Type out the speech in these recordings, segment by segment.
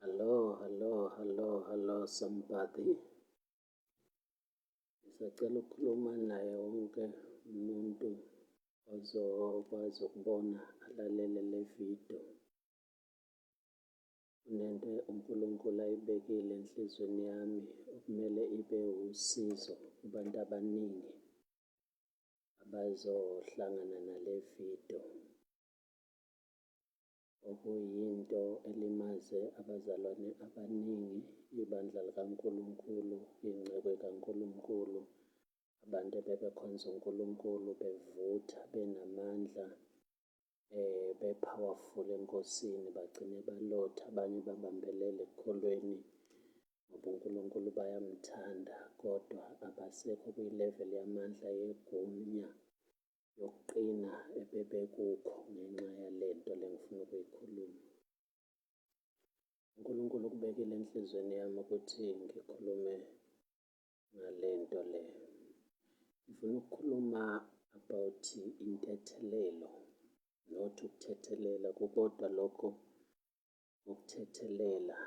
Hello, hello, hello, hello somebody. Ngisacela ukukhuluma naye wonke umuntu ozokwazi ukubona alalele le video. Kunento uNkulunkulu ayibekile enhliziyweni yami okumele ibe wusizo kubantu abaningi abazohlangana nale video. Okuyinto elimaze abazalwane abaningi, ibandla likaNkulunkulu, iy'nceku y'kaNkulunkulu, abantu ebebekhonza uNkulunkulu bevutha benamandla, be-powerful eNkosini, bagcine balotha, abanye babambelela ekukholweni ngoba uNkulunkulu bayamthanda, kodwa abasekho kwi-level yamandla yegunya yokuqina ebebekukho ngenxa yale nto le ngifuna ukuyikhuluma. UNkulunkulu ukubekile enhliziyweni yami ukuthi ngikhulume ngale nto le. Ngifuna ukukhuluma about intethelelo, not ukuthethelela kukodwa lokho ukuthethelela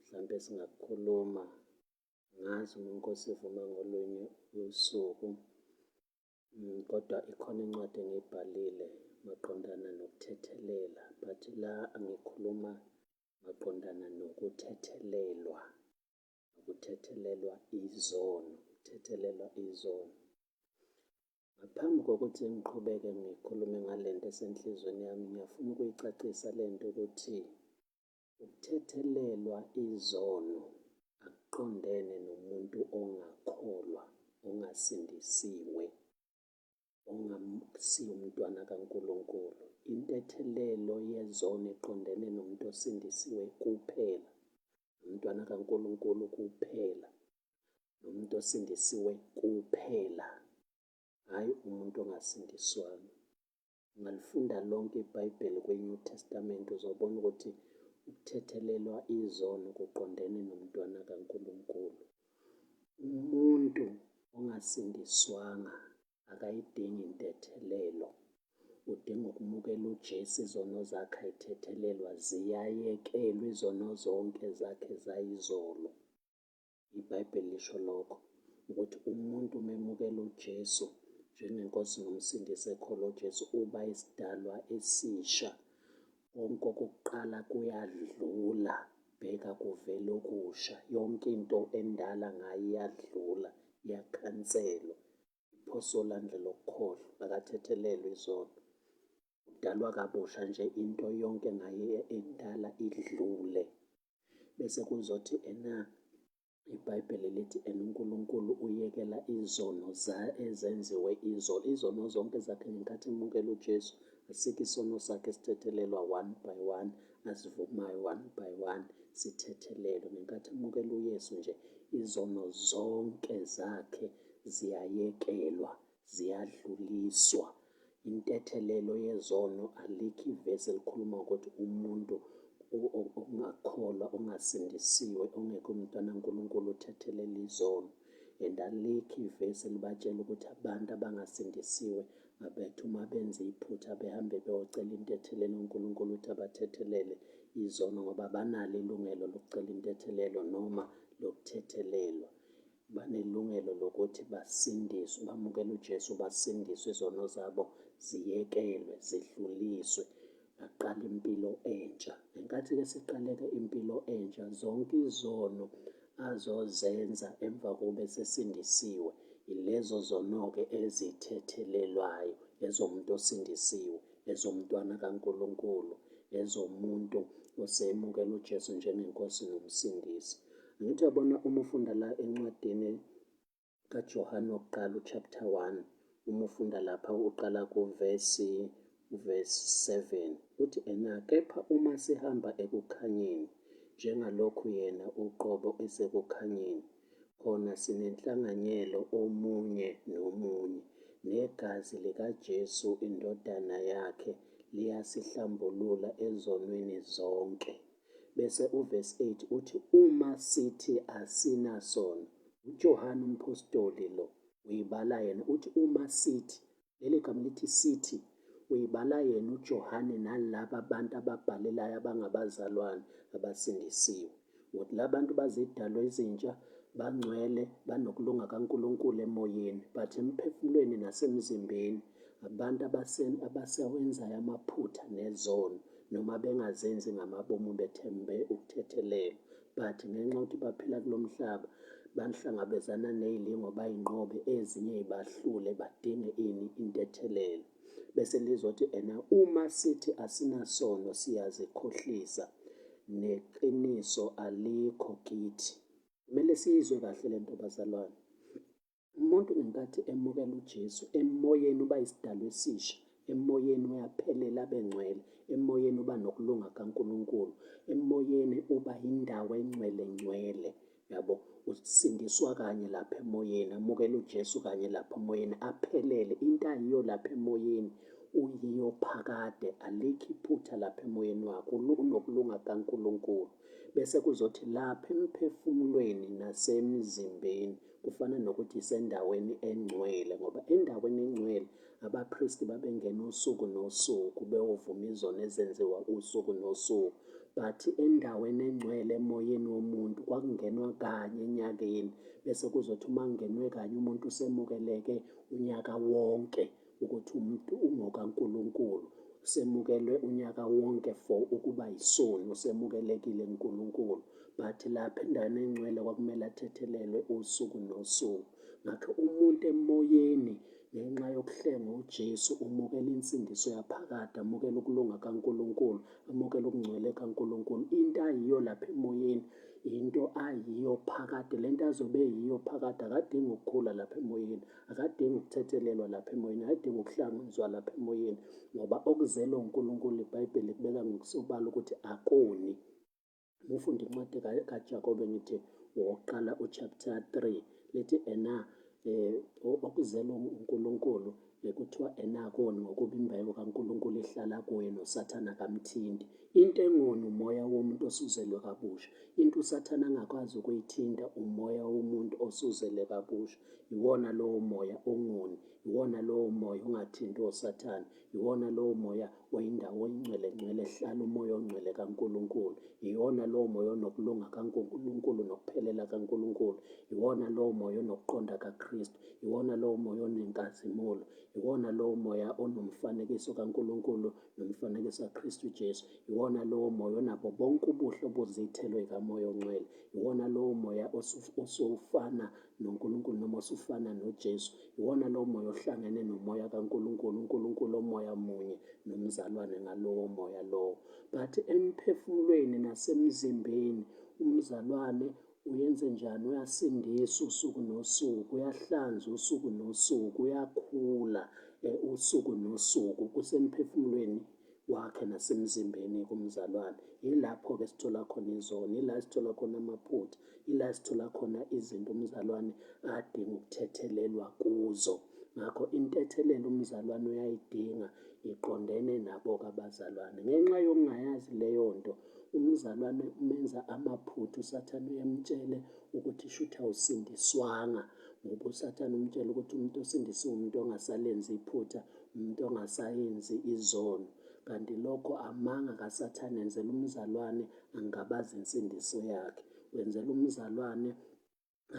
mhlampe singakukhuluma ngazi uma iNkosi ivuma ngolunye usuku. Kodwa ikhona incwadi engiyibhalile maqondana nokuthethelela, but la ngikhuluma maqondana nokuthethelelwa, nokuthethelelwa izono, ukuthethelelwa izono. Ngaphambi kokuthi ngiqhubeke ngikhulume ngale nto esenhliziyweni yami, ngiyafuna ukuyicacisa le nto ukuthi ukuthethelelwa izono akuqondene nomuntu ongakholwa, ongasindisiwe, ongasiye umntwana kaNkulunkulu. Intethelelo yezono iqondene nomuntu osindisiwe kuphela, umntwana kaNkulunkulu kuphela, nomuntu osindisiwe kuphela, hhayi umuntu ongasindiswanga. Ungalifunda lonke iBhayibheli kwi-New Testament uzobona ukuthi ukuthethelelwa izono kuqondene nomntwana kaNkulunkulu. Umuntu ongasindiswanga akayidingi intethelelo, udinga ukumukela uJesu, izono zakhe ayithethelelwa, ziyayekelwa izono zonke zakhe zayizolo. IBhayibheli lisho lokho ukuthi umuntu uma emukela uJesu njengeNkosi noMsindisi ekholwa uJesu uba isidalwa esisha. Konke okokuqala kuyadlula, bheka kuvela okusha. Yonke into endala ngaye iyadlula, iyakhanselwa. Iphoswa olwandle lokukhohlwa, akathethelelwa izono. Udalwa kabusha nje into yonke ngaye endala idlule. Bese kuzothi ena iBhayibheli lithi ena uNkulunkulu uyekela izono ezenziwe izolo, izono zonke zakhe ngenkathi emukela uJesu, asikho isono sakhe esithethelelwa one by one, asivumayo one by one sithethelelwe. Ngenkathi emukela uYesu nje, izono zonke zakhe ziyayekelwa, ziyadluliswa. Intethelelo yezono alikho ivesi elikhuluma ukuthi umuntu ongakholwa, ongasindisiwe, ongekho umntwana kaNkulunkulu uthethelela izono. And alikho ivesi elibatshela ukuthi abantu abangasindisiwe abethi uma benza iphutha behambe beyocela intethelelo uNkulunkulu ukuthi abathethelele izono ngoba banalo ilungelo lokucela intethelelo noma lokuthethelelwa. Banelungelo lokuthi basindiswe, bamukele uJesu, basindiswe, izono zabo ziyekelwe, zidluliswe, baqale impilo entsha. Ngenkathi-ke siqaleke impilo entsha, zonke izono azozenza emva kokuba esesindisiwe, ilezo zono-ke ezithethelelwayo, ezomuntu osindisiwe, ezomntwana kaNkulunkulu, ezomuntu osemukela uJesu njengeNkosi noMsindisi. Angithi uyabona uma ufunda la encwadini kaJohane wokuqala uchapter 1, uma ufunda lapha uqala kuvesi verse 7 uthi ena kepha uma sihamba ekukhanyeni njengalokhu yena uqobo esekukhanyeni khona sinenhlanganyelo omunye nomunye negazi likaJesu indodana yakhe liyasihlambulula ezonweni zonke. Bese uvesi 8 uthi uma sithi asinasono, uJohane umphostoli lo uyibala yena uthi uma sithi, leli gama lithi sithi, Uyibala yena uJohane nalaba bantu ababhalelayo abangabazalwane abasindisiwe. Ukuthi la bantu bazidalwa ezintsha, bangcwele, banokulunga kaNkulunkulu emoyeni, but emphefumulweni nasemzimbeni abantu abasewenzayo amaphutha nezono noma bengazenzi ngamabomu bethembe ukuthethelelwa, but ngenxa yokuthi baphila kulo mhlaba bahlangabezana ney'lingo bay'nqobe, ezinye y'bahlule badinge ini? Intethelelo. Bese lizothi ena uma sithi asinasono siyazikhohlisa neqiniso alikho kithi. Kumele siyizwe kahle le nto bazalwane. Umuntu ngenkathi emukela uJesu emoyeni uba isidalwa esisha, emoyeni uyaphelela abe ngcwele, emoyeni uba nokulunga kaNkulunkulu, emoyeni uba indawo engcwele ngcwele. Yabo, usindiswa kanye lapha emoyeni, amukele uJesu kanye lapha emoyeni, aphelele into ayiyo lapha emoyeni uyiyo phakade, alikho iphutha lapha emoyeni wakhe, unokulunga kaNkulunkulu. Bese kuzothi lapha emphefumulweni nasemzimbeni kufana nokuthi isendaweni engcwele, ngoba endaweni engcwele abapristi babengena usuku nosuku beyovuma izono ezenziwa usuku nosuku. But endaweni engcwele emoyeni womuntu kwakungenwa kanye enyakeni, bese kuzothi uma kungenwe kanye umuntu usemukeleke unyaka wonke ukuthi umuntu ungokaNkulunkulu, usemukelwe unyaka wonke for ukuba yisoni, usemukelekile kuNkulunkulu. But lapha endaweni engcwele kwakumele athethelelwe usuku nosuku. Ngakho umuntu emoyeni ngenxa yokuhlengwa uJesu umukela insindiso yaphakade, amukela ukulunga kaNkulunkulu, amukela ukungcwele kaNkulunkulu. Into ayiyo lapha emoyeni into ayiyo phakade, le nto azobe eyiyo phakade akadingi ukukhula lapha emoyeni, akadingi ukuthethelelwa lapha emoyeni, akadingi ukuhlanzwa lapha emoyeni, ngoba okuzelwe uNkulunkulu iBhayibheli likubeka ngokusobala ukuthi akoni. Uma ufunda incwadi kaJakobe ngithi wokuqala uchapter 3 lithi ena okuzelwe uNkulunkulu kuthiwa ena akoni ngokuba imbewu kaNkulunkulu ihlala kuye noSathane akamthinti. Into engoni umoya womuntu osuzelwe kabusha. Into uSathane angakwazi ukuyithinta umoya womuntu osuzelwe kabusha. Iwona lowo moya ongoni, iwona lowo moya ongathinti oSathane, iwona lowo moya oyindawo engcwele ngcwele ehlala umoya ongcwele kaNkulunkulu. Iwona lowo moya onokulunga kaNkulunkulu nokuphelela kaNkulunkulu. Iwona lowo moya onokuqonda kaKristu. Iwona lowo moya onenkazimulo. Iwona lowo moya onomfanekiso kaNkulunkulu nomfanekiso kaKristu Jesu. Iwona lowo moya onabo bonke ubuhle obuzithelo zikaMoya oNgcwele. Iwona lowo moya osufana noNkulunkulu noma osufana noJesu. Iwona lowo moya ohlangene nomoya kaNkulunkulu, uNkulunkulu omoya munye nomzalwane ngalowo moya lowo. But emphefumulweni nasemzimbeni umzalwane uyenze njani? Uyasindiswa usuku nosuku, uyahlanzwa usuku nosuku, uyakhula usuku nosuku, kusemphefumulweni wakhe nasemzimbeni kumzalwane. Yilapho-ke sithola khona izono, yila sithola khona amaphutha, yila sithola khona izinto umzalwane adinga ukuthethelelwa kuzo. Ngakho intethelelo umzalwane uyayidinga, iqondene nabo-ke abazalwane. Ngenxa yokungayazi leyo nto, umzalwane umenza amaphutha, uSathane uyamtshele ukuthi shuthi awusindiswanga, ngoba uSathane umtshela ukuthi umuntu osindisiwe umuntu ongasalenzi iphutha, umuntu ongasayenzi izono. Kanti lokho amanga kaSathane, enzela umzalwane angabaze insindiso yakhe, wenzela umzalwane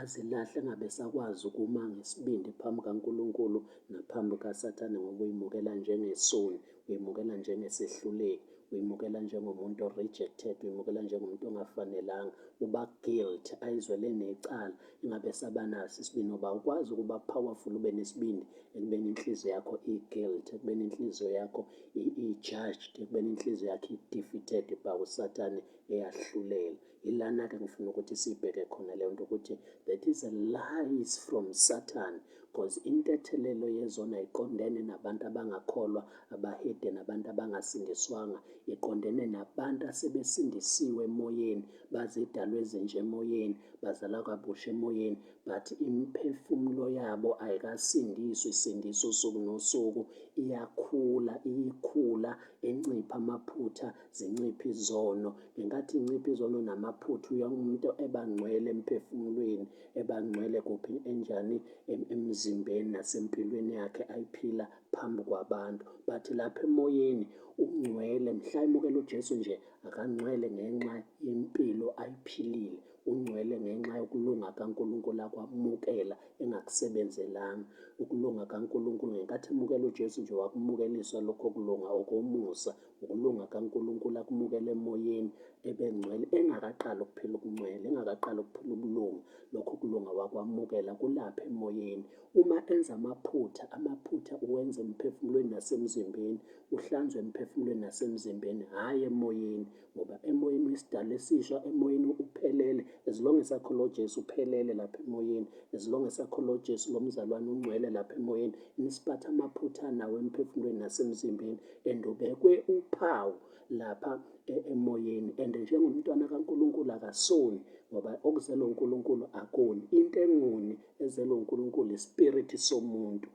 azilahle engabe esakwazi ukuma ngesibindi phambi kaNkulunkulu naphambi kaSathane, ngoba uyimukela njengesoni, uyimukela njengesehluleki, uyimukela njengomuntu o-rejected, uyimukela njengomuntu ongafanelanga, uba guilt, ayizwele necala, ingabe esaba naso isibindi, ngoba awukwazi ukuba powerful ube nesibindi ekubeni inhliziyo yakho i-guilt, ekubeni inhliziyo yakho i-judged, ekubeni inhliziyo yakho i-defeated by uSathane eyahlulela. Yilana-ke ngifuna ukuthi siyibheke khona leyo nto ukuthi that is a lies from Satan, because intethelelo yezona iqondene nabantu abangakholwa, abahedeni, abantu abangasindiswanga, iqondene nabantu asebesindisiwe emoyeni, bazidalwe ezintsha emoyeni, bazalwa kabusha emoyeni, but imiphefumulo yabo ayikasindiswa, isindiswa usuku nosuku, iyakhula, iyikhula, encipha amaphutha, zinciphe izono. Ngenkathi incipha izono namaphutha, uya umuntu eba ngcwele emphefumulweni, eba ngcwele kuphi, enjani, emzimbeni. Emzimbeni nasempilweni yakhe ayiphila phambi kwabantu, but lapha emoyeni ungcwele. Mhla emukela uJesu nje, akangcwele ngenxa yempilo ayiphilile, ungcwele ngenxa yokulunga kaNkulunkulu akwamukela engakusebenzelanga. Ukulunga kaNkulunkulu ngenkathi emukela uJesu nje, wakumukeliswa lokho kulunga okomusa, ukulunga kaNkulunkulu akumukela emoyeni, ebengcwele engakaqali ukuphila ubungcwele, engakaqali ukuphila ukulunga. Lokho kulunga wakwamukela kulapha emoyeni. Uma enza amaphutha, amaphutha uwenza emphefumulweni nasemzimbeni, uhlanzwe emphefumulweni nasemzimbeni, hhayi emoyeni, ngoba emoyeni uyisidalwa esisha, emoyeni uphelele. As long as akholwa uJesu uphelele lapha emoyeni, as long as akholwa uJesu lo mzalwane ungcwele lapha emoyeni. Inisiphatha amaphutha anawo emphefumulweni nasemzimbeni, and ubekwe uphawu lapha emoyeni. And njengomntwana kaNkulunkulu akasoni, ngoba okuzelwe uNkulunkulu akoni. Into engoni ezelwe uNkulunkulu ispiriti somuntu.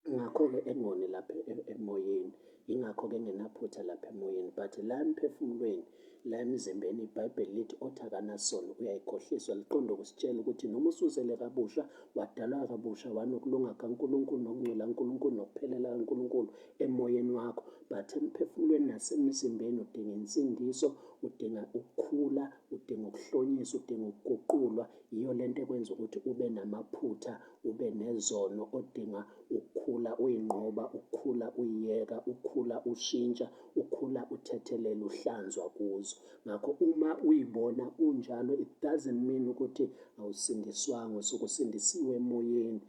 Ngakho-ke engoni lapha emoyeni, yingakho-ke engenaphutha lapha emoyeni, but la emphefumulweni, la emzimbeni, iBhayibheli lithi othi akanasono uyayikhohliswa. Liqonde ukusitshela ukuthi noma usuzele kabusha, wadalwa kabusha, wanokulunga kaNkulunkulu nokungcwela kaNkulunkulu nokuphelela kaNkulunkulu emoyeni wakho, but emphefumulweni nasemzimbeni udinga insindiso, udinga ukukhula, udinga ukuhlonyiswa, udinga ukuguqulwa. Yiyo lento ekwenza ukuthi ube namaphutha, ube nezono odinga ukukhula uyinqoba, ukukhula uyiyeka, ukukhula ushintsha, ukukhula uthethelela, uhlanzwa kuzo. Ngakho uma uyibona unjalo, it doesn't mean ukuthi awusindiswanga, usuke usindisiwe emoyeni,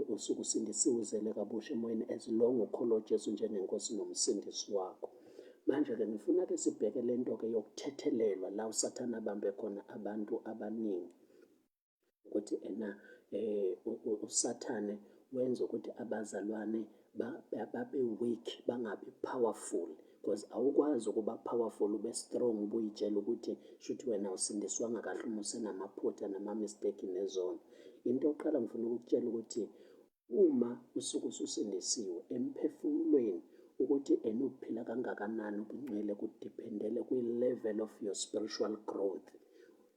usuke usindisiwe, uzele kabusha emoyeni, as long ukholwa uJesu njengenkosi nomsindisi wakho. Manje-ke ngifuna ke sibheke le nto-ke yokuthethelelwa, la uSathane abambe khona abantu abaningi, ukuthi ena uSathane wenza ukuthi abazalwane babe weak, bangabi powerful, because awukwazi ukuba powerful, ube strong, ubuyitshela ukuthi shuthi wena usindiswanga kahle uma usenamaphutha nama-mistake nezono. Into yokuqala ngifuna ukukutshela ukuthi uma usuke ususindisiwe emphefumulweni, ukuthi ena uphila kangakanani ubungcwele kudependele kwi-level of your spiritual growth.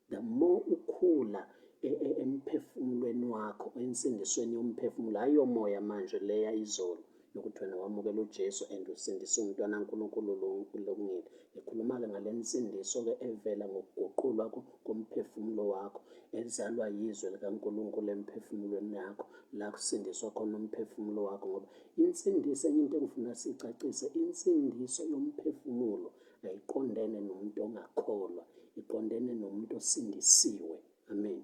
The more ukhula emphefumulweni wakho, ensindisweni yomphefumulo, hhayi yomoya manje leya izolo yokuthi wena wamukela uJesu and usindiswe umntwana kaNkulunkulu ulungile. Ngikhuluma-ke ngale nsindiso-ke evela ngokuguqulwa komphefumulo wakho, ezalwa yizwi likaNkulunkulu emphefumulweni yakho, la kusindiswa khona umphefumulo wakho. Ngoba insindiso, enye into engifuna siyicacise, insindiso yomphefumulo ayiqondene nomuntu ongakholwa, iqondene nomuntu osindisiwe. Amen.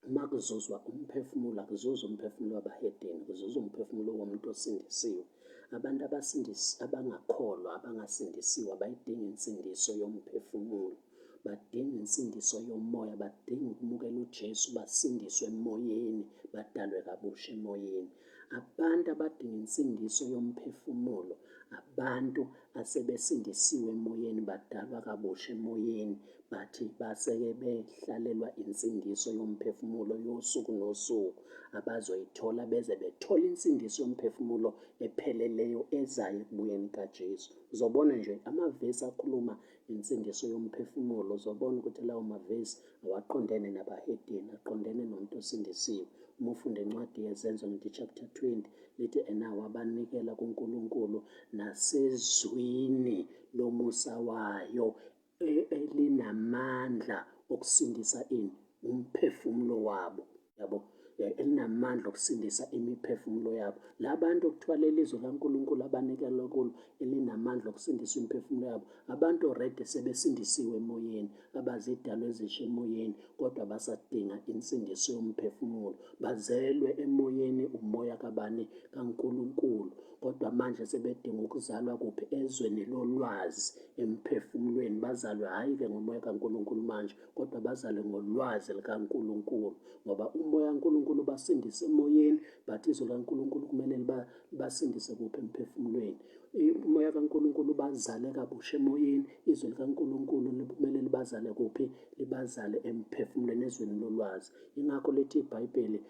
Uma kuzuzwa umphefumulo, akuzuzwa umphefumulo wabahedeni, kuzuzwa umphefumulo womuntu osindisiwe. Abantu abasindisi abangakholwa, abangasindisiwe, abayidingi insindiso yomphefumulo, badinga insindiso yomoya, badinga ukumukela uJesu, basindiswe emoyeni, badalwe kabusha emoyeni. Abantu abadinga insindiso yomphefumulo, abantu asebesindisiwe emoyeni, badalwa kabusha emoyeni, bathi baseke behlalelwa insindiso yomphefumulo yosuku nosuku abazoyithola beze bethole insindiso yomphefumulo epheleleyo ezayo ekubuyeni kaJesu. Uzobona nje amavesi akhuluma insindiso yomphefumulo, uzobona ukuthi lawo mavesi awaqondene nabahedeni, aqondene nomuntu osindisiwe. Uma ufunda incwadi yeZenzo ngithi chapter 20 lithi ena wabanikela kuNkulunkulu nasezwini lomusa wayo elinamandla okusindisa ini, umphefumulo wabo, yabo, elinamandla okusindisa imiphefumulo yabo. La bantu okuthiwa leli zwi kaNkulunkulu abanikelwe kulo elinamandla okusindisa imiphefumulo yabo, abantu already sebesindisiwe emoyeni, abazidalwa ezisha emoyeni, kodwa basadinga insindiso yomphefumulo. Bazelwe emoyeni, umoya kabani? KaNkulunkulu. Kodwa manje sebedinga ukuzalwa kuphi? Ezweni lolwazi, emphefumulweni. Bazalwe hhayi-ke ngomoya kaNkulunkulu manje, kodwa bazalwe ngolwazi likaNkulunkulu, ngoba umoya kaNkulunkulu ubasindise emoyeni, but izwi likaNkulunkulu kumele libasindise kuphi? Emphefumulweni. Umoya kaNkulunkulu ubazale kabusha emoyeni, izwi likaNkulunkulu kumele libazale kuphi? Libazale emphefumulweni, ezweni lolwazi. Ingakho lithi iBhayibheli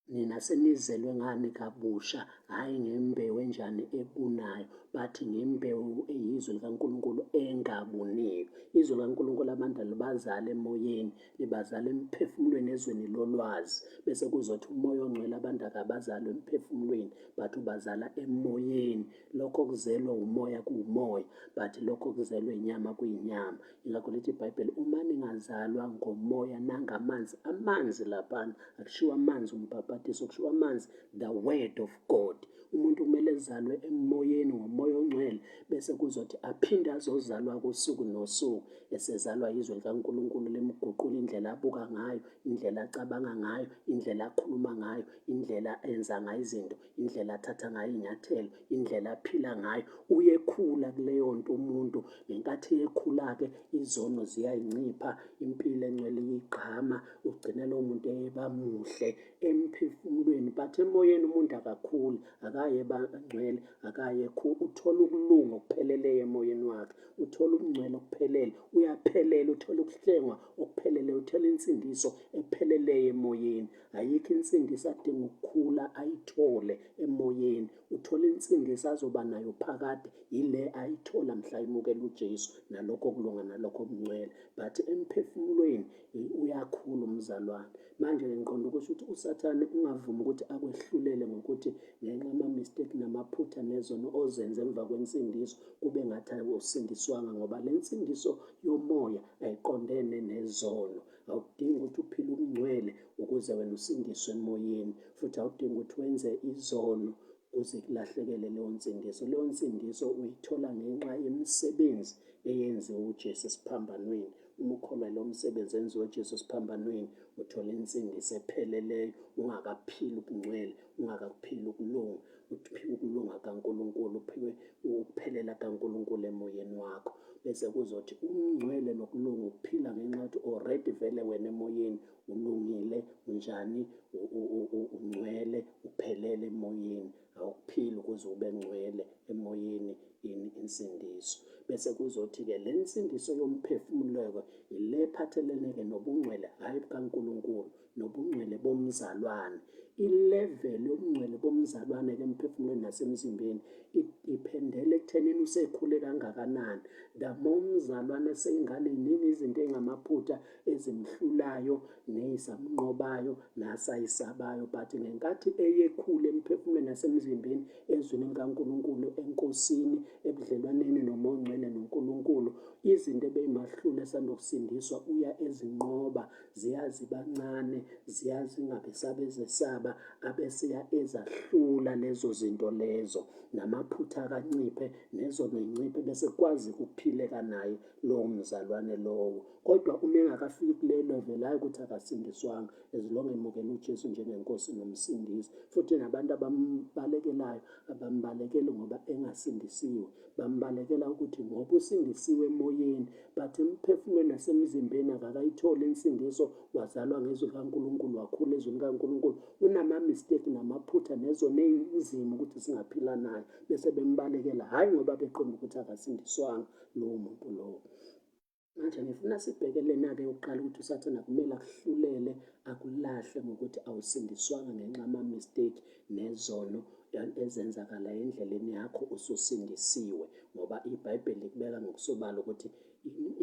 nina senizelwe ngani kabusha, Hhayi ngembewu enjani ebunayo, bathi ngembewu eyizwi likaNkulunkulu engabuniyo. Izwi likaNkulunkulu abantu alibazali emoyeni, libazala emphefumulweni ezweni lolwazi. Bese kuzothi umoya ongcwele abantu akabazali emphefumulweni, but ubazala emoyeni. Lokho okuzelwe umoya kuwumoya, but lokho okuzelwe inyama kuyinyama. Ingakho lithi iBhayibheli uma ningazalwa ngomoya nangamanzi, amanzi laphana akushiwo amanzi umbhabhadiso, kushiwo amanzi the word of God. Umuntu kumele ezalwe emoyeni ngomoya ongcwele bese kuzothi aphinde azozalwa kusuku nosuku esezalwa yizwe likaNkulunkulu limguqula indlela abuka ngayo, indlela acabanga ngayo, indlela akhuluma ngayo, indlela enza ngayo izinto, indlela athatha ngayo iy'nyathelo, indlela aphila ngayo. Uyekhula kuleyo nto umuntu. Ngenkathi ekhula-ke izono ziyayincipha, impilo engcwele iyigqama, ugcina lowo muntu eba muhle emphefumulweni but emoyeni umuntu akakhuli, akaye eba ngcwele, akaye uthola ukulunga okupheleleyo emoyeni wakhe, uthola ubungcwele okuphelele, uyaphelela, uthola ukuhlengwa okupheleleyo, uthola insindiso epheleleyo emoyeni. Ayikho insindiso adinga ukukhula ayithole emoyeni. Uthola insindiso azoba nayo phakade yile ayithola mhla emukela uJesu nalokho kulunga nalokho obungcwele. But emphefumulweni uyakhula umzalwane. Manje-ke ngiqonda ukusho ukuthi uSathane ungavumi ukuthi akwehlulele ngokuthi ngenxa yama-mistake namaphutha nezono ozenze emva kwensindiso kube ngathi awusindiswanga ngoba le nsindiso yomoya ayiqondene nezono. Awudingi ukuthi uphile ubungcwele ukuze wena usindiswe emoyeni, futhi awudingi ukuthi wenze izono kuze kulahlekele leyo nsindiso. Leyo nsindiso uyithola ngenxa yemisebenzi eyenziwe uJesu esiphambanweni. Uma ukholwa lo msebenzi enziwe uJesu esiphambanweni, uthola insindiso epheleleyo ungakaphili ubungcwele, ungakakuphili ukulunga, uphiwe ukulunga kaNkulunkulu, uphiwe ukuphelela kaNkulunkulu emoyeni wakho. Bese kuzothi umngcwele nokulunga ukuphila ngenxa yokuthi already vele wena emoyeni ulungile, unjani, ungcwele, uphelele emoyeni. Awukuphili ukuze ube ngcwele emoyeni ini insindiso. Bese kuzothi-ke le nsindiso yomphefumulo-ke ile ephathelene-ke nobungcwele, hhayi bukaNkulunkulu, nobungcwele bomzalwane. I-level yobungcwele bomzalwane-ke emphefumulweni nasemzimbeni idiphendela ekuthenini usekhule kangakanani. The more umzalwane eseyingane ziningi izinto ey'ngamaphutha ezimhlulayo neyisamnqobayo nasayisabayo, but ngenkathi eyekhula emphefumulweni nasemzimbeni ezwini likaNkulunkulu eNkosini ebudlelwaneni noMoya oNgcwele noNkulunkulu, izinto ebeyimahlula esandokusindiswa uya ezinqoba ziya zibancane, ziya zingabe sabezesaba, abeseya ezahlula lezo zinto lezo, namaphutha akanciphe nezono yinciphe bese kwazi ukuphileka naye lowo mzalwane lowo. Kodwa uma engakafiki kule level, hhayi ukuthi akasindiswanga, as long emukela uJesu njengeNkosi noMsindisi. Futhi nabantu abambalekelayo abambalekeli ngoba engasindisiwe, bambalekela ukuthi ngoba usindisiwe emoyeni, but emphefumulweni nasemzimbeni akakayitholi insindiso, wazalwa ngezwi likaNkulunkulu, wakhula ezwini likaNkulunkulu, unama-mistake namaphutha nezono ey'nzima ukuthi singaphila naye, bese bembalekela, hhayi ngoba beqonda ukuthi akasindiswanga lowo muntu lowo. Manje ngifuna sibheke lena-ke yokuqala ukuthi uSathane akumele akuhlulele akulahle ngokuthi awusindiswanga ngenxa yama-mistake nezono ezenzakala endleleni yakho ususindisiwe, ngoba iBhayibheli likubeka ngokusobala ukuthi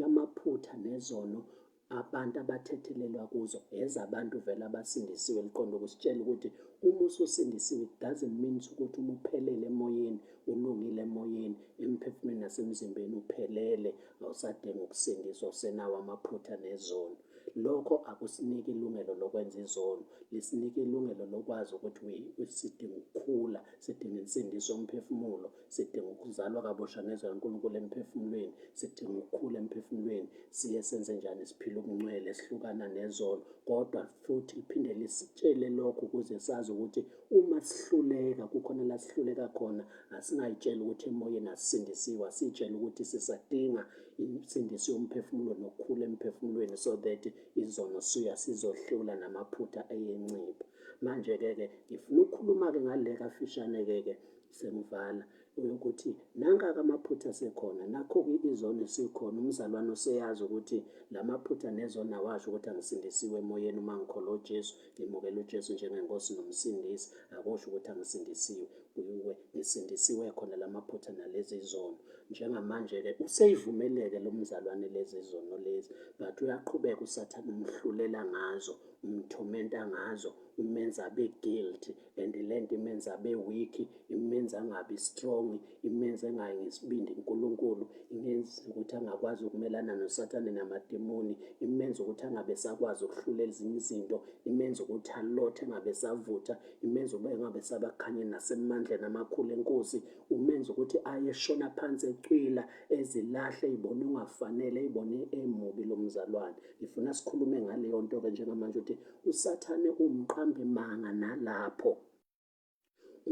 amaphutha nezono abantu abathethelelwa kuzo ezabantu vele abasindisiwe. Liqonde ukusitshela ukuthi uma ususindisiwe it doesn't mean ukuthi uma uphelele emoyeni, ulungile emoyeni, emphefumulweni nasemzimbeni uphelele, awusadingi ukusindiswa, usenawo amaphutha nezono. Lokho akusiniki ilungelo lokwenza izono, lisinika ilungelo lokwazi ukuthi sidinga ukukhula, sidinga insindiso yomphefumulo, sidinga ukuzalwa kabusha ngezwi likaNkulunkulu emphefumulweni, sidinga ukukhula emphefumulweni, siye senze njani, siphile ubungcwele, sihlukana nezono. Kodwa futhi liphinde lisitshele lokho ukuze sazi ukuthi uma sihluleka, kukhona la sihluleka khona, asingayitsheli ukuthi emoyeni asisindisiwe, asiyitshele ukuthi sisadinga insindiso yomphefumulo nokukhula emphefumulweni so that izono suya sizohlula namaphutha eyencipha. Manje-ke ke ngifuna ukukhuluma-ke ngale kafishane-ke ke sengivala. Ukuthi nanka-ke amaphutha asekhona, nakho-ke izono esikhona, umzalwane useyazi ukuthi la maphutha nezono awasho ukuthi angisindisiwe emoyeni uma ngikholwa uJesu, ngimukela uJesu njengeNkosi noMsindisi, akusho ukuthi angisindisiwe. Kuwe ngisindisiwe khona la maphutha nalezi zono. Njengamanje-ke useyivumeleke lo mzalwane lezi zono lezi, but uyaqhubeka uSathane umhlulela ngazo, umthomenta ngazo, umenza abe guilty and lento imenza abe weak, imenza angabi strong, imenza engayi ngesibindi kuNkulunkulu, imenza ukuthi angakwazi ukumelana noSathane namademoni, imenza ukuthi angabe esakwazi ukuhlula ezinye izinto, imenza ukuthi alothe engabe esavutha, imenza ukuba engabe esabakhanye nasemandleni amakhulu eNkosi, umenza ukuthi aye eshona phansi ecwila, ezilahle, eyibone ungafanele, eyibone emubi lo mzalwane. Ngifuna sikhulume ngaleyo nto-ke njengamanje ukuthi uSathane uwumqambi manga nalapho.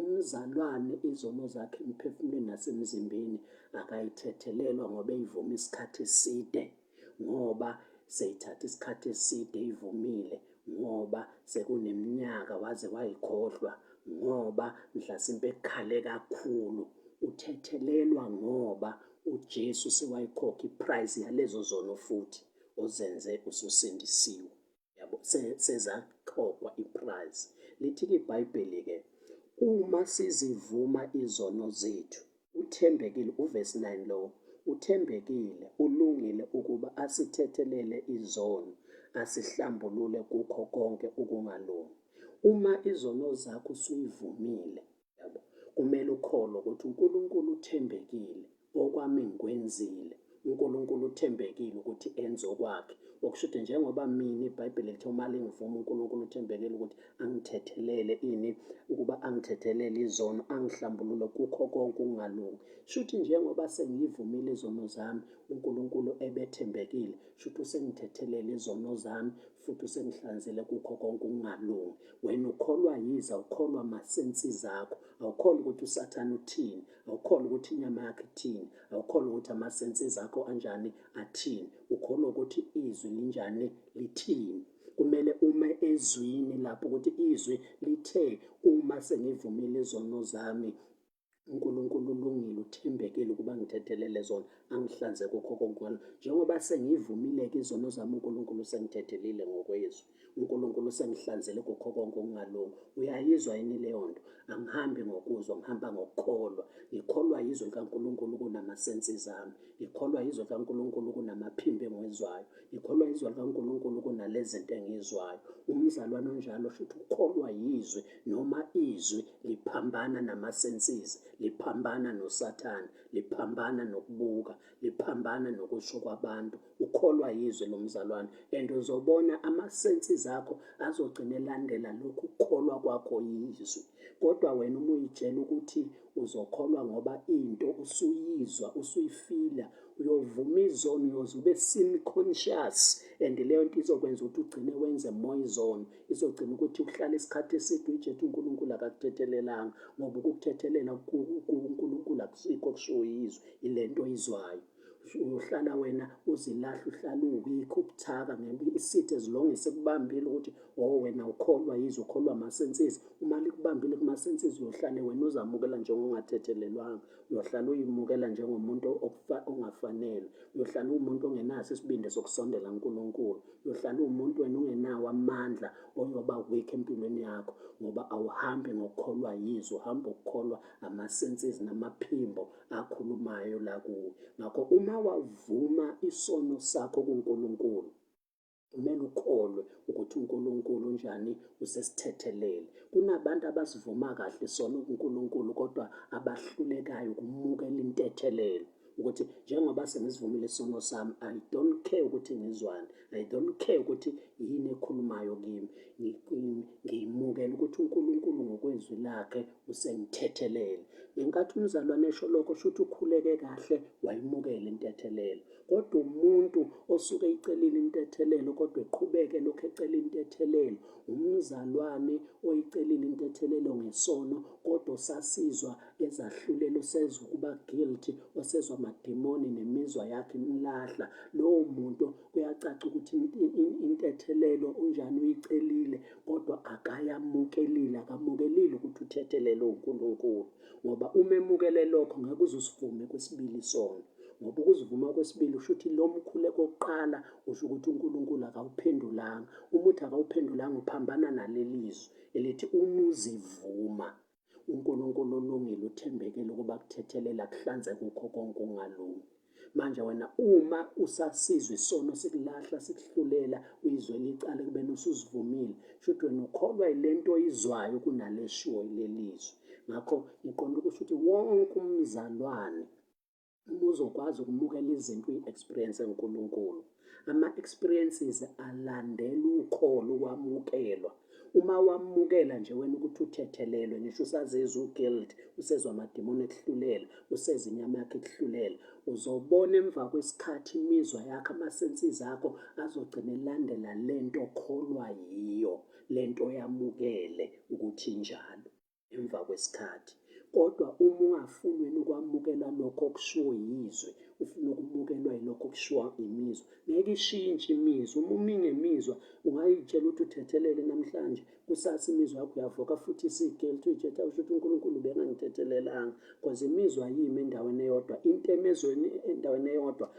Umzalwane izono zakhe emphefumulweni nasemzimbeni akayithethelelwa ngoba eyivuma isikhathi eside ngoba seyithatha isikhathi eside eyivumile ngoba sekuneminyaka waze wayikhohlwa ngoba mhlasimpe ekhale kakhulu uthethelelwa ngoba uJesu sewayikhokha iprice yalezo zono futhi ozenze ususindisiwe. Yabo, sezaqokwa iprice. Lithi-ke iBhayibheli-ke, uma sizivuma izono zethu, uthembekile, uvesi 9 lowo, uthembekile, ulungile ukuba asithethelele izono, asihlambulule kukho konke ukungalungi. Uma izono zakho usuyivumile, Yabo? Kumele ukholwe ukuthi uNkulunkulu uthembekile, okwami ngikwenzile. uNkulunkulu uthembekile ukuthi enze okwakhe. Okusho ukuthi njengoba mina iBhayibheli lithe uma lingivuma uNkulunkulu uthembekile ukuthi angithethelele ini, ukuba angithethelele izono, angihlambulule kukho konke ukungalungi. Shuthi njengoba sengiyivumile izono zami, uNkulunkulu ebethembekile, shuthi usengithethelele izono zami futhi usengihlanzile kukho konke ukungalungi. Wena ukholwa yize, awukholwa masensi zakho, awukholwa ukuthi uSathane uthini, awukholwa ukuthi inyama yakhe ithini, awukholwa ukuthi amasensi akho anjani athini, ukholwa ukuthi izwi linjani lithini. Kumele ume ezwini lapho ukuthi izwi lithe uma sengivumile izono zami uNkulunkulu ulungile uthembekile ukuba ngithethelele zona angihlanze kukho konke ngalo njengoba sengiyivumile-ke izono zami uNkulunkulu usengithethelile ngokwezwi uNkulunkulu usengihlanzele kukho konke okungalungi uyayizwa yini leyo nto angihambi ngokuzwa ngihamba ngokukholwa ngikholwa yizwe likaNkulunkulu kunamasensi zami ngikholwa yizwe likaNkulunkulu kunamaphimbo engiwezwayo Ngikholwa izwi likaNkulunkulu kunalezi zinto engizwayo. Umzalwane onjalo shuthi ukholwa yizwi noma izwi liphambana nama-senses, liphambana noSathane, liphambana nokubuka, liphambana nokusho kwabantu. Ukholwa yizwi lo mzalwane and uzobona ama-senses akho azogcina elandela lokhu kukholwa kwakho yizwi. Kodwa wena uma uyitshela ukuthi uzokholwa ngoba into usuyizwa usuyifila uyovuma izono uyoze ube sin conscious and leyo nto izokwenza ukuthi ugcine wenze more izono izogcina ukuthi uhlale isikhathi eside uyijethi uNkulunkulu akakuthethelelanga ngoba ukukuthethelela kuNkulunkulu akusikho kushiwo yizwi ile nto oyizwayo uyohlala wena uzilahla uhlala uweak ubuthaka ngeke isithe as long esekubambile ukuthi oh wena ukholwa yizo ukholwa ama-senses uma likubambile kuma-senses uyohlale wena uzamukela njengongathethelelwanga uyohlala uyimukela njengomuntu ongafanele uyohlala uwumuntu ongenaso isibindi sokusondela kuNkulunkulu uyohlala uwumuntu wena ungenawo amandla oyoba weak empilweni yakho ngoba awuhambi ngokukholwa yizwe uhamba ukukholwa ama-senses namaphimbo akhulumayo la kuwe ngakho uma wavuma isono sakho kuNkulunkulu kumele ukholwe ukuthi uNkulunkulu unjani usesithethelele kunabantu abasivuma kahle isono kuNkulunkulu kodwa abahlulekayo ukumukela intethelelo ukuthi njengoba sengisivumile isono sami i don't care ukuthi ngizwani i don't care ukuthi yini ekhulumayo kimi ngiyimukela ukuthi uNkulunkulu ngokwezwi lakhe usengithethelele ngenkathi umzalwane esho lokho shuthi ukhuleke kahle wayimukela intethelelo. Kodwa umuntu osuke eyicelile intethelelo kodwa eqhubeke lokhu ecela intethelelo, umzalwane oyicelile intethelelo ngesono kodwa osasizwa ezahlulelo, osezwa ukuba guilty, osezwa amadimoni nemizwa yakhe imlahla, lowo muntu kuyacaca ukuthi intethelelo unjani uyicelile kodwa akayamukelile, akamukelile ukuthi uthethelelwe uNkulunkulu. Ngoba uma emukele lokho ngeke uze usivume kwesibili isono. Ngoba ukuzivuma kwesibili usho ukuthi lo mkhuleko wokuqala usho ukuthi uNkulunkulu akawuphendulanga. Uma uthi akawuphendulanga uphambana naleli zwi elithi uma uzivuma uNkulunkulu ulungile uthembekile ukuba akuthethelele akuhlanze kukho konke ukungalungi. Manje wena uma usasizwa isono sikulahla sikuhlulela uyizwela icala ekubeni usuzivumile, shuthi wena ukholwa yilento oyizwayo kunaleshiwo yilelizwi. Ngakho ngiqonda ukusho ukuthi wonke umzalwane uma uzokwazi ukumukela izinto uyi-experience uNkulunkulu, ama-experiences alandela ukholo ukwamukelwa. Uma wamukela nje wena ukuthi uthethelelwe, ngisho usazizwa uguilt, usezwa amadimoni ekuhlulela, useza inyama yakho ekuhlulela, uzobona emva kwesikhathi imizwa yakho, ama-senses akho azogcina elandela lento okholwa yiyo, lento oyamukele ukuthi injalo. Emva kwesikhathi. Kodwa uma ungafuni wena ukwamukela lokho okushiwo yizwi, ufuna ukumukelwa yilokho okushiwo imizwa, ngeke ishintshe imizwa. Uma umi ngemizwa ungayitshela ukuthi uthethelele namhlanje, kusasa imizwa yakho uyavuka futhi isigeli uyitshela usho ukuthi uNkulunkulu ubengangithethelelanga, because imizwa ayimi endaweni eyodwa. Into emezweni endaweni eyodwa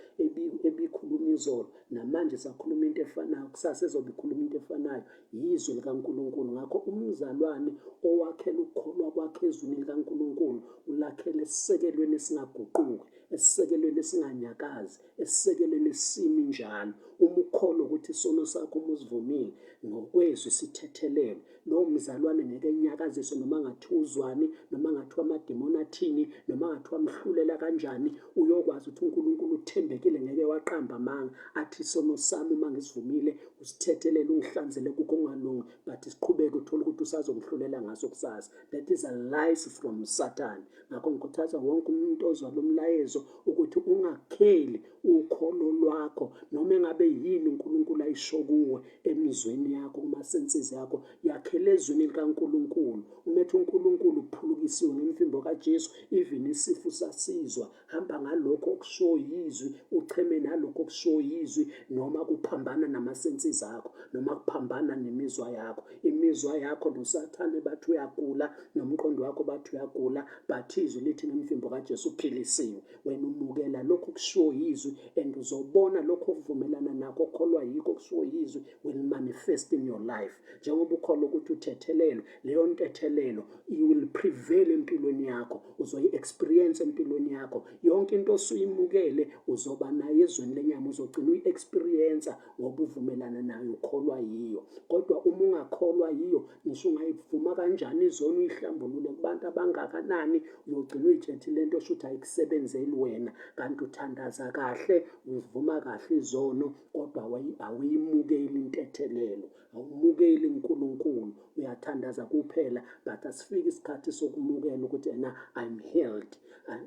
ebikhuluma izolo namanje sakhuluma into efanayo, kusasa ezobe ikhuluma into efanayo. Yizwi likaNkulunkulu. Ngakho umzalwane owakhela ukukholwa kwakhe ezwini likaNkulunkulu ulakhela esisekelweni esingaguquki, esisekelweni esinganyakazi, esisekelweni esimi njalo. Uma ukholwa ukuthi isono sakho uma usivumile ngokwezwi sithethelelwe, lowo mzalwane ngeke enyakaziswe noma ngathiwa uzwani, noma ngathiwa amadimoni athini, noma ngathiwa amhlulela kanjani, uyokwazi ukuthi uNkulunkulu uthembekile, ngeke waqamba amanga athi isono sami uma ngisivumile usithethelele ungihlanzele kukho okungalungi, but siqhubeke uthole ukuthi usazongihlulela ngaso kusasa. That is a lies from Satan. Ngakho ngikhuthaza wonke umuntu ozwa lo mlayezo ukuthi ungakheli ukholo lwakho noma engabe yini uNkulunkulu ayisho kuwe emizweni yakho, kuma-senses yakho, yakhele ezwini likaNkulunkulu. Umethe uNkulunkulu uphulukisiwe ngemfimbo kaJesu, even isifo usasizwa. Hamba ngalokho okushiwo yizwi, ucheme nalokho okushiwo yizwi, noma kuphambana namasensi akho, noma kuphambana nemizwa yakho. Imizwa yakho noSathane bathi uyagula, nomqondo wakho bathi uyagula, but izwi lithi ngemvimbo kaJesu uphilisiwe. Wena umukela lokho okushiwo yizwi and uzobona lokho okuvumelana nakho, okholwa yikho okushiwo yizwi will manifest in your life. Njengoba ukholwa ukuthi uthethelelwe, leyo ntethelelo you will prevail empilweni yakho, uzoyi-experience empilweni yakho. Yonke into osuyimukele uzoba nayo ezweni lenyama, uzogcina uyi-experience ngoba uvumelana nayo, ukholwa yiyo. Kodwa uma ungakholwa yiyo, ngisho ungayivuma kanjani izono uyihlambulule kubantu abangakanani, uyogcina uyitshethe lento osho ukuthi ayikusebenzeli wena, kanti uthandaza kahle, uvuma kahle izono, kodwa awuyimukeli intethelelo, awumukeli uNkulunkulu, uyathandaza kuphela, but asifiki isikhathi sokumukela ukuthi ena I'm healed,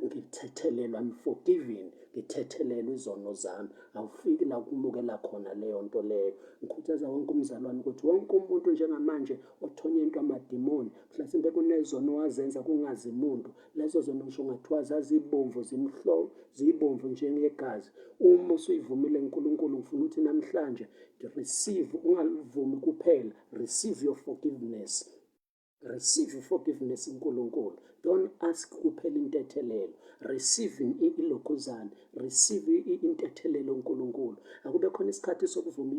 ngithethelelwa, I'm forgiven, ngithethelelwe izono zami. Awufiki la ukumukela khona leyo nto leyo. Ngikhuthaza wonke umzalwane ukuthi wonke umuntu njengamanje othonya into amadimoni, mhlasimpe kunezono wazenza kungazi muntu, lezo zono ngisho ngathiwa zazibomvu zimhlo zibomvu njengegazi, uma usuyivumile uNkulunkulu, ngifuna ukuthi namhlanje receive, ungalivumi kuphela, receive your forgiveness. Receive forgiveness uNkulunkulu. Don't ask kuphela intethelelo. Receive ilokhuzana. Receive intethelelo uNkulunkulu. Akube khona isikhathi sokuvuma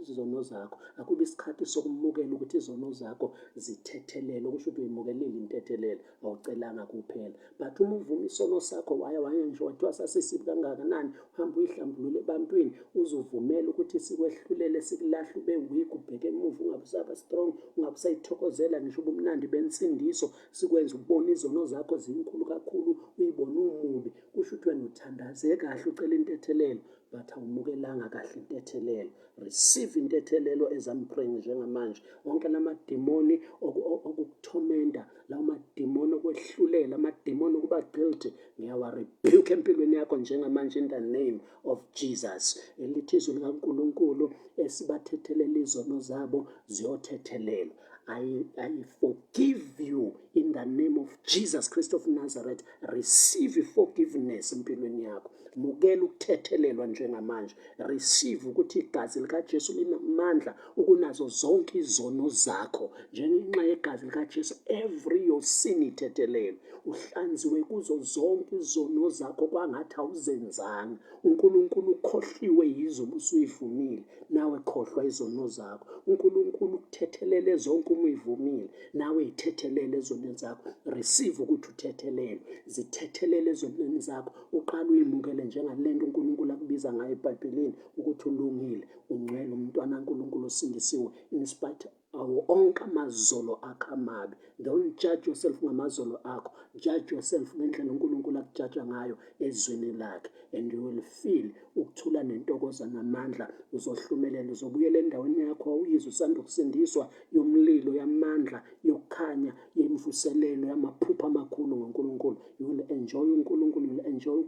izono zakho. Akube isikhathi sokumukela ukuthi izono zakho zithethelelwe, kusho ukuthi uyimukelile intethelelo, awucelanga kuphela. But uma uvuma isono sakho, waya waya ngisho wathiwa sasisibi kangakanani, uhambe uyihlambulule ebantwini, uzovumela ukuthi sikwehlulele, sikulahle, ube weak, ubheke emuva, ungabe usaba strong, ungabe usayithokozela ngisho ubumnandi bensindiso, sikwenza ubone izono zakho zinkulu kakhulu, uyibone umubi, kusho ukuthi wena uthandaze kahle, ucela intethelelo, but awumukelanga. Awuyamukelanga kahle intethelelo. Receive intethelelo as I'm praying njengamanje. Wonke lamadimoni okukuthomenda, lawo madimoni okwehlulela, amadimoni okuba guilty, ngiyawa-rebuke empilweni yakho njengamanje in the name of Jesus. Elithi izwi likaNkulunkulu esibathethelela izono zabo ziyothethelelwa. I forgive you in the name of Jesus Christ of Nazareth. Receive forgiveness empilweni yakho. Mukela ukuthethelelwa njengamanje. Receive ukuthi igazi likaJesu linamandla ukunazo zonke izono zakho. Njengenxa yegazi likaJesu every your sin ithethelelwe. Uhlanziwe kuzo zonke izono zakho kwangathi awuzenzanga. uNkulunkulu ukhohliwe yizo ubusuyivumile nawe khohlwa izono zakho. uNkulunkulu ukuthethelele zonke uma uyivumile nawe yithethelele ezonweni zakho. Receive ukuthi uthethelelwe, zithethelele ezonweni zakho, uqale uyimukele njengalento uNkulunkulu akubiza ngayo eBhayibhelini ukuthi ulungile, ungcwele, umntwana kaNkulunkulu osindisiwe in spite awo onke amazolo akho amabi. Don't judge yourself ngamazolo akho, judge yourself ngendlela uNkulunkulu akujaja ngayo ezwini lakhe, and you will feel ukuthula nentokozo namandla. Uzohlumelela, uzobuyela endaweni yakho awuyizwe usanda ukusindiswa, yomlilo, yamandla, yokukhanya, yemvuselelo, yamaphupho amakhulu ngoNkulunkulu. You will enjoy uNkulunkulu, you will enjoy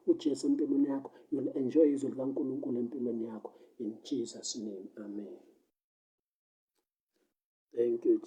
uJesu empilweni yakho, you will enjoy izwi likaNkulunkulu empilweni yakho. In Jesus name, amen. Thank you.